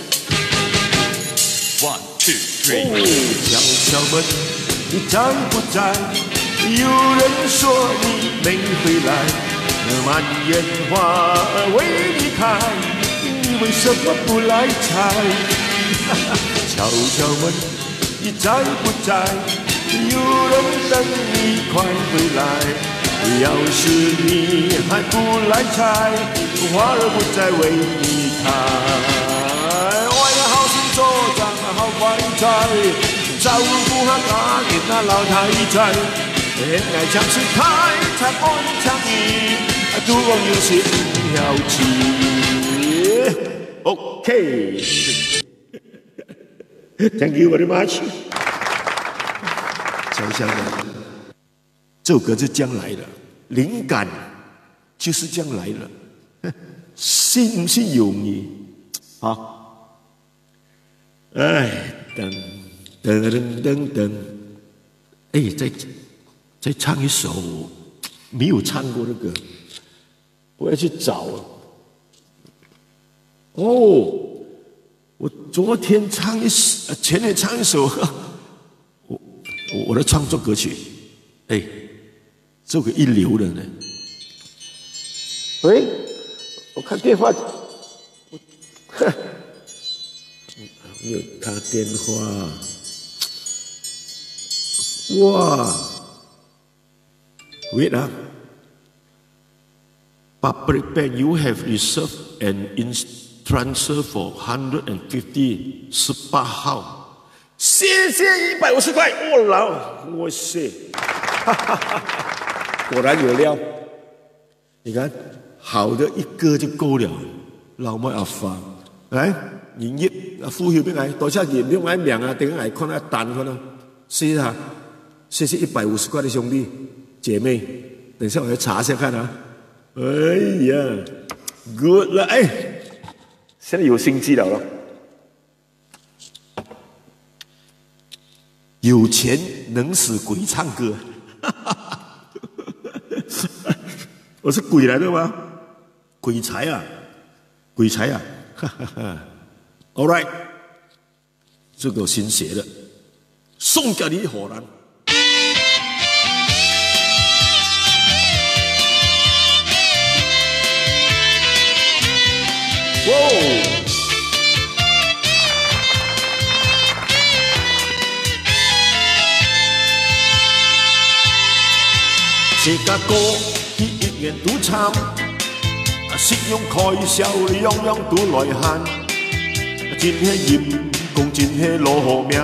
？One。 敲敲门，你在不在？有人说你没回来，满眼花为你开，你为什么不来睬？敲敲门，你在不在？有人等你快回来。要是你还不来睬，花儿不再为你开。我要好心做张 好乖仔，照顧下家己个老太太，現在像是太長愛像你，都講有時毋曉氣。OK。Thank you very much。想想的，这首歌是这样来的，灵感就是这样来的，信不信由你。好。 哎，噔噔噔噔噔，哎，再再唱一首，没有唱过那个，我要去找。哦，我昨天唱一首，呃，前天唱一首，我我我的创作歌曲，哎，这个一流的呢。喂，我看电话，我，没有他电话。哇，Wait 啊，Public Bank, you have reserved an in transfer for hundred and fifty 十八号。谢谢一百五十块，我老，我谢。果然有料。你看，好的一个就够了，老妹阿芳。来，你一，啊，付费俾我，多谢你，用我名啊，等下我看下单看啊。谢谢啊，谢谢一百五十块的兄弟姐妹，等一下我来查一下看啊。哎呀，good 了，哎，现在有心机了咯。有钱能使鬼唱歌。我是鬼来的吗？鬼才啊，鬼才啊。All right，这个我新写的，送给你荷兰。 哇哦！自家過去一年都慘，啊，信用開銷樣樣都來還，真係陰公，真係攞命。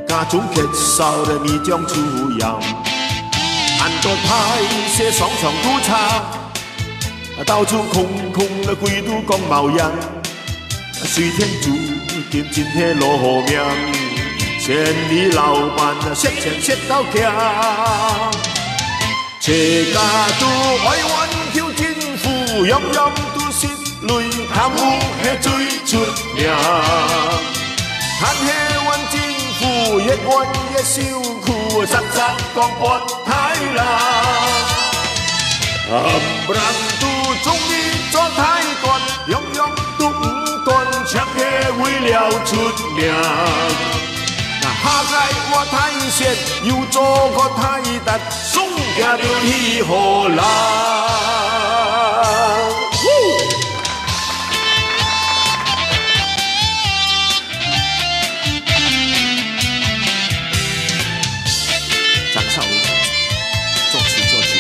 家中缺少了米漿粗鹽，恁多歹勢商場都差，到處空空了，鬼都講無影。水田主，今真係老命，千里老伴啊，惜錢惜到強。自家都愛還求政府，樣樣都食雷，貪污係最出名。但係還政府越還越受苦，實實講發大啦。 含人都中意做大官，樣樣都毋管，淨係為了出名。那下屆我大選有做過大達，送佢兜去好啦。張少雲作詞作曲，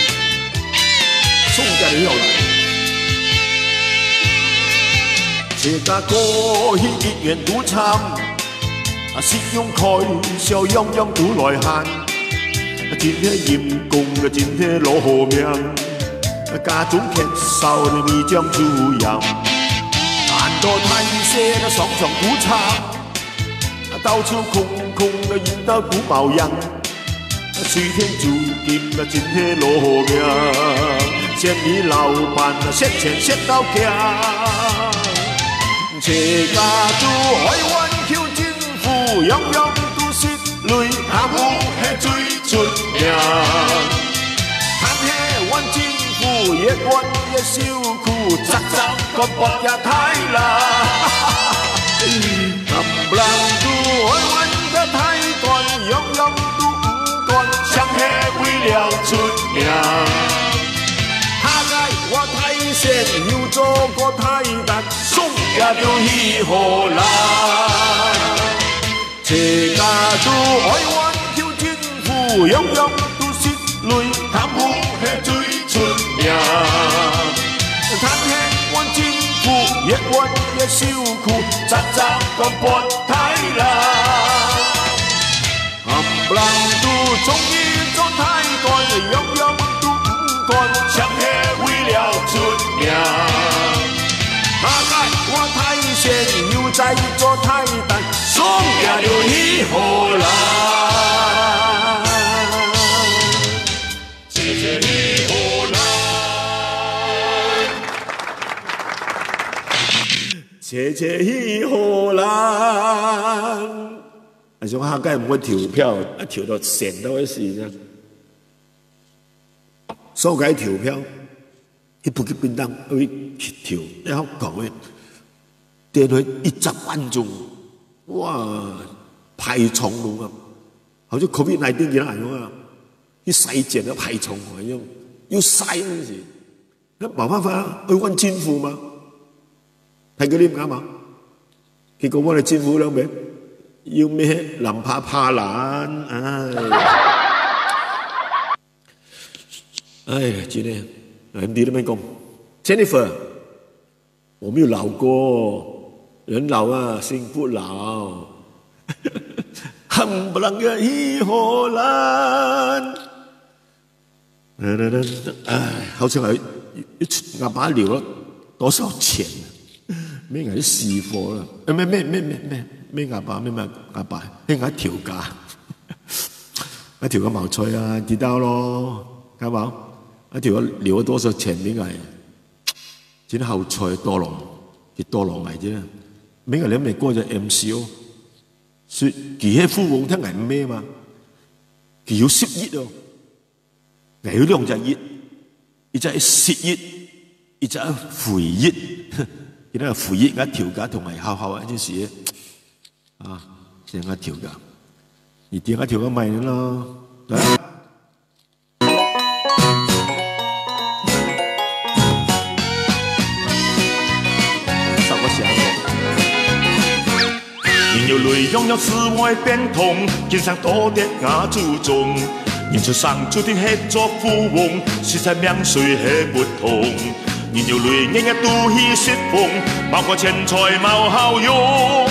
送佢兜去好啦。自家過去一年都慘，啊，信用開銷樣樣都來還，啊，真係陰功啊，真係老命。 家中缺少米漿豬油，恁多大細个商場都慘，到處空空个人到都無影。水田主，今个真係老命，千里老伴啊，惜錢惜到強。自家都愛還求政府，樣樣都食 雷，貪污係最出名。但係還政府越還越受苦，實實講發也大啦。含人都愛還个大官，樣樣都毋管，淨係為了出名。下屆我大選有做過大達，送佢兜去好啦。 自家都愛還求政府，樣樣都食雷，貪污係最出名。但係還政府越還越受苦，實實講發大啦。含人都中意做大官，樣樣都毋管，淨係為了出名。下屆我大選有再做大達， 送佢兜去好啦。謝謝你好啦。謝謝你好啦。啊，像下屆毋會投票，啊，投到選到个時陣，所該投票，去不給便當，去投，然後講个，等佢一隻半鐘。 哇，排長龍啊，好像COVID nineteen个恁樣啊，去篩檢个排長龍恁樣，又曬東西，那無辦法啊，愛換政府嘛。大哥，你毋敢嘛？結果換个政府了沒？又咩藍趴趴藍，哎。哎呀，真个，M D那邊講，Jennifer， 我沒有老過，人老啊，心不老。喊不啷个一伙人。哎，好像還，阿爸留了多少錢？免𠊎死火了。哎，免，免，免，免，免，免阿爸，免，免阿爸，係𠊎頭家。𠊎頭家無在啊，知道咯，敢無？𠊎頭家留了多少錢免𠊎？ 真好彩，tolong，佢tolong𠊎啫。免𠊎連美國个M C O，所以佢係富翁，但𠊎毋係嘛。佢有十億哦，𠊎有兩隻億，一隻係十億，一隻係負億。佢那負億，𠊎頭家同𠊎好好啊，就是啊，係𠊎頭家。你知𠊎頭家麼人咯？來啊！ 人有鐳，樣樣事會變通，今生多得𠊎祖宗。人出生注定係做富翁，死在命水係不同。人有鐳，日日都去食風，無過錢財無效用。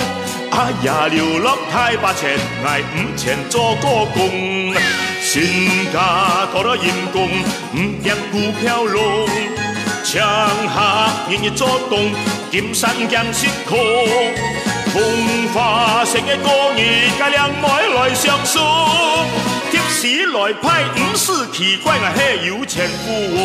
阿爺留落大把錢，𠊎毋曾做過工。身家多到陰公，毋驚股票弄。青霞日日做東，金山鏡石空。風花雪月過日，該靚妹來相送。貼士來派，毋使奇怪，𠊎係有錢富翁。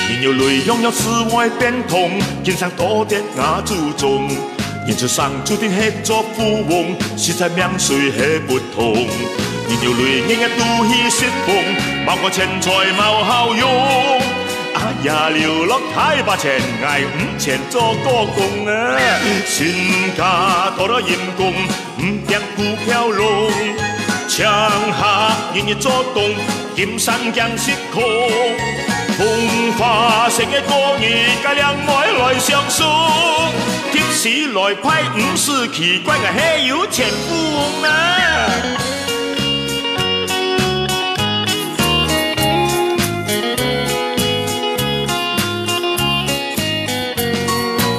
人有鐳，樣樣事會變通，今生多得吾祖宗。人出生注定係做富翁，死在命水係不同。人有鐳，日日都去食風，無過錢財無效用。阿爺留落大把錢，𠊎毋曾做過工啊。身家多到陰公， 毋驚股票弄。青霞日日做東，金山鏡石空。風花雪月過日，該靚妹來相送。貼士來派，毋使奇怪，𠊎係有錢富翁啊！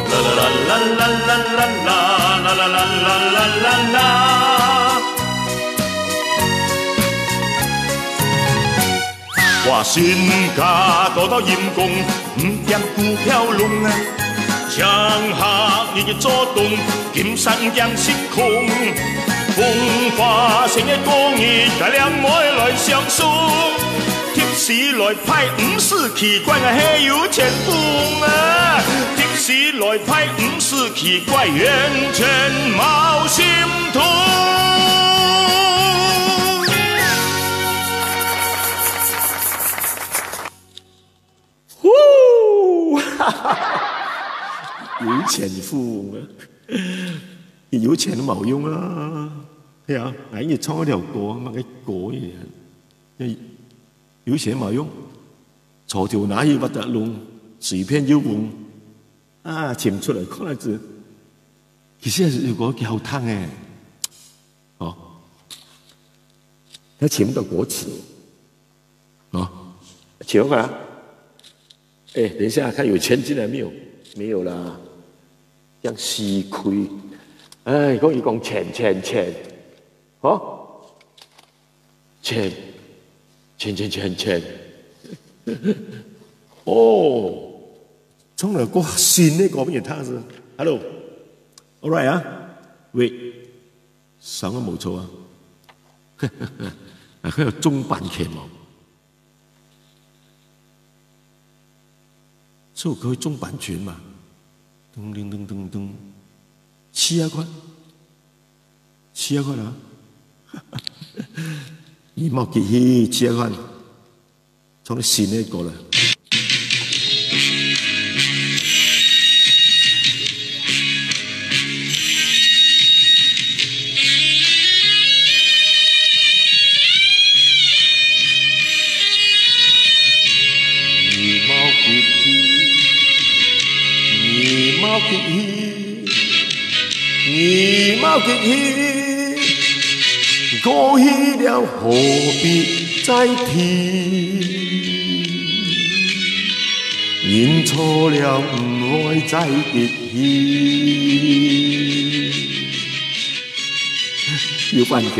啦啦啦啦啦啦啦啦啦啦啦啦啦啦啦。我身家多到陰公，毋驚股票弄啊。青霞日日做東，金山鏡石空。風花雪月過日，該靚妹來相送。 貼士來派，毋使奇怪，𠊎係有錢富翁啊！貼士來派，毋使奇怪，完全無心痛。呼！有錢富翁啊！有錢無用啊！係啊，𠊎一唱該條歌，麼个歌一樣。 有錢無用，鋤頭拿去挖窟窿，隨便又挖，啊，尋出來看下子，其實係有個幾好聽誒。哦，佢尋到歌詞，哦，尋啊，哎，等一下看有錢進來沒有？沒有啦，像死鬼，哎，講佢講錢錢錢，哦。 錢，錢錢錢錢。哦，唱了過新的歌畀你聽是？Hello，all right啊？喂，聲音無錯啊。啊，還有中版權哦。 所以可以中版權嘛。噔噔噔噔噔，試下看，試下看啊！你莫急去試下看，唱新的歌了。 你莫急去，你莫急去，你莫急去，過去了何必再提？認錯了毋會再激氣。 有版權。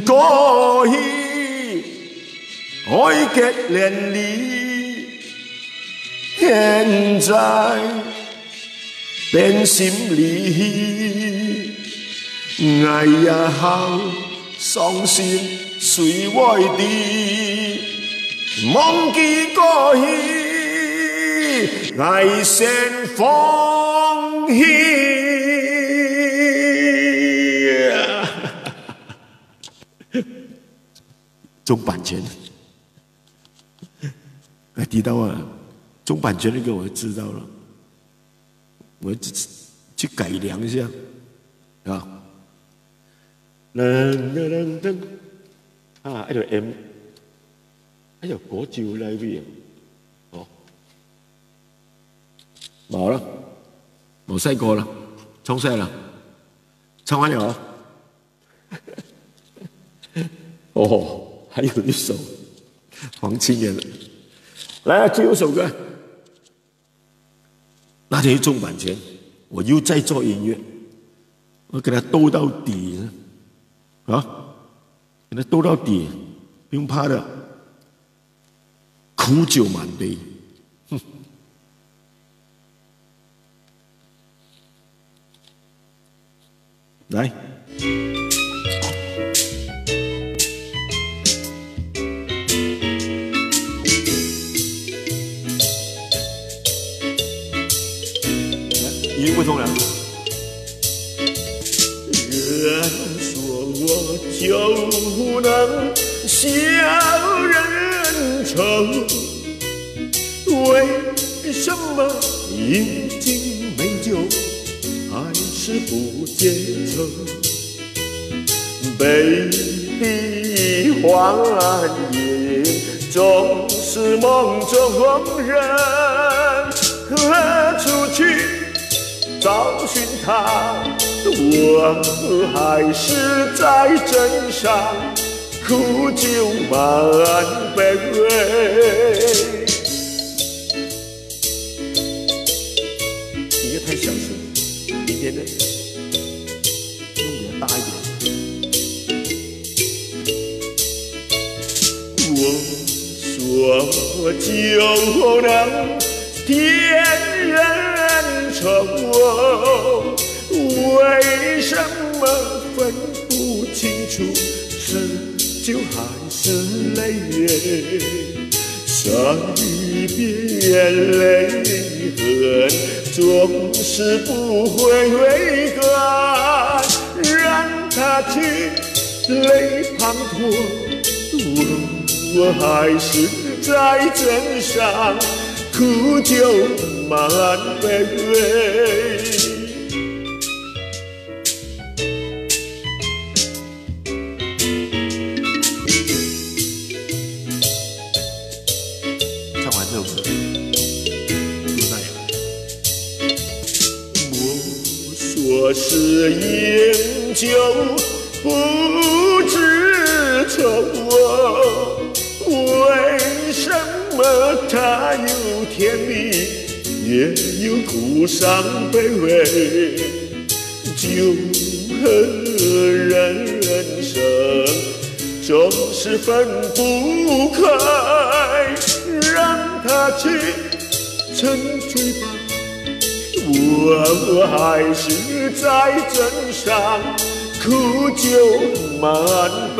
過去愛結連理，現在變心離。𠊎也好傷心，誰會知？忘記過去，𠊎先放棄。 中版權。哎，提到啊，中版權那個我知道了，我去，去改良一下啊。噔噔噔噔，啊，還有M，還有國酒那邊哦，無了，無賽過了，唱賽了，唱完了哦。 哦，還有一首黃清源的。來啊，最後一首歌。那天去中版權，我又在做音乐，我跟他鬥到底，啊，跟他鬥到底，不用怕的，苦酒满杯。哼。来。来，音乐不同了。人说我酒能消人愁，为什么饮尽美酒还是不解愁？杯底欢饮，总是梦中人。何处去找寻他？我还是在枕上，苦酒满杯。音乐太小声，明天呢？用比较大一点。我说酒能添人愁，为什么分不清楚是酒还是泪？山边泪痕总是不会干，让它去泪滂沱，我，我还是在枕上，苦酒满杯。唱完这首歌，就那样。我说是饮酒不知愁，为什么他有甜蜜，也有苦伤悲？酒和人生总是分不开，让它去沉醉吧。我还是在枕上，苦酒满杯。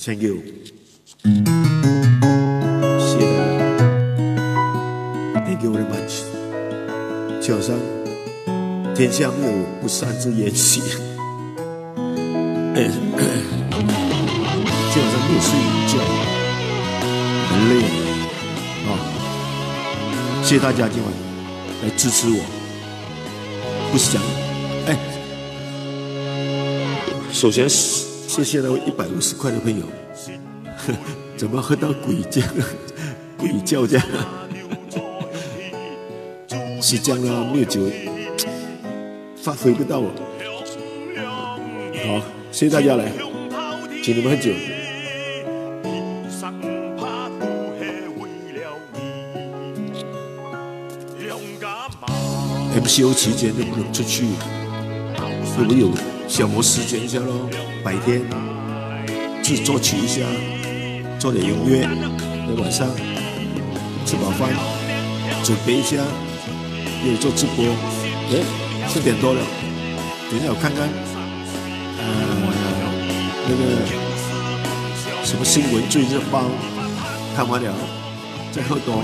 Thank you。谢谢大家。Thank you very much。就好像天下没有不散之筵席。今晚上没有睡午觉，很累啊。谢谢大家今晚来支持我。不想，哎，首先谢谢那位一百五十块的朋友，怎么喝到鬼叫，鬼叫这样？是这样的，没有酒，发挥不到啊。好，谢谢大家来，请你们喝酒。M C O 期间都不能出去，所以我有消磨时间一下咯。白天自作曲一下，做点音乐，在晚上吃饱饭，准备一下，也做直播。哎，四点多了，等一下我看看，呃，那个什么新闻最热报，看完了。 再喝多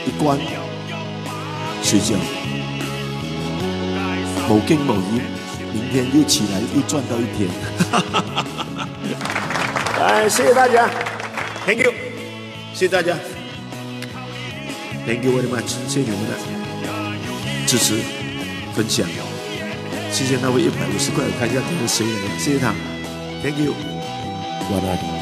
一罐，睡觉。无惊无险，明天又起来又赚到一天。哎，谢谢大家，Thank you，谢谢大家，Thank you very much，谢谢你们的支持、分享，谢谢那位一百五十块，我看一下他是谁来的，谢谢他，Thank you，晚安。